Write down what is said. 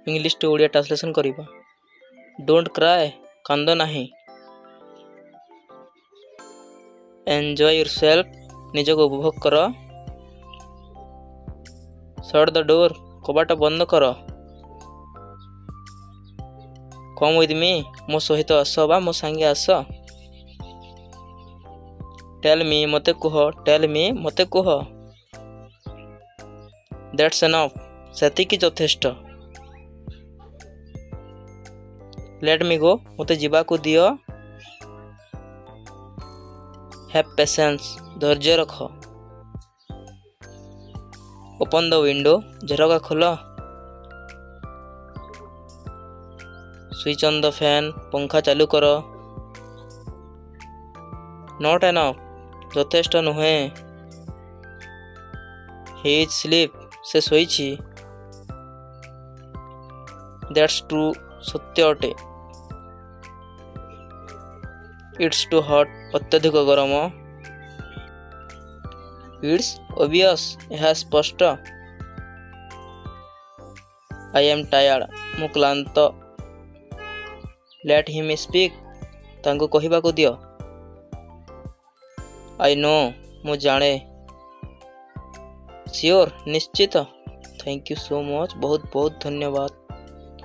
English to Odia translation କରିବା। Don't cry, କାନ୍ଦ ନାହିଁ। Enjoy yourself, ନିଜକୁ ଉପଭୋଗ କର। Shut the door, କବାଟ ବନ୍ଦ କର। Come with me, ମୋ ସହିତ ଆସ ବା ମୋ ସାଙ୍ଗେ ଆସ। Tell me, ମୋତେ କୁହ। Tell me, ମୋତେ କୁହ। That's enough, ସେତିକି ଯଥେଷ୍ଟ। Let me go, ମୋତେ ଯିବାକୁ ଦିଅ। Have patience, ଧୈର୍ଯ୍ୟ ରଖ। Open the window, ଝରକା ଖୋଲ। Switch on the fan, ପଙ୍ଖା ଚାଲୁ କର। Not enough, ଯଥେଷ୍ଟ ନୁହେଁ। He is asleep, ସେ ଶୋଇଛି। That's true, ସତ୍ୟ ଅଟେ। It's too hot, ଅତ୍ୟଧିକ ଗରମ। It's obvious, ଏହା ସ୍ପଷ୍ଟ। I am tired, ମୁଁ କ୍ଳାନ୍ତ। Let him speak, ତାଙ୍କୁ କହିବାକୁ ଦିଅ। I know, ମୁଁ ଜାଣେ। Sure, ନିଶ୍ଚିତ। Thank you so much, ବହୁତ ବହୁତ ଧନ୍ୟବାଦ।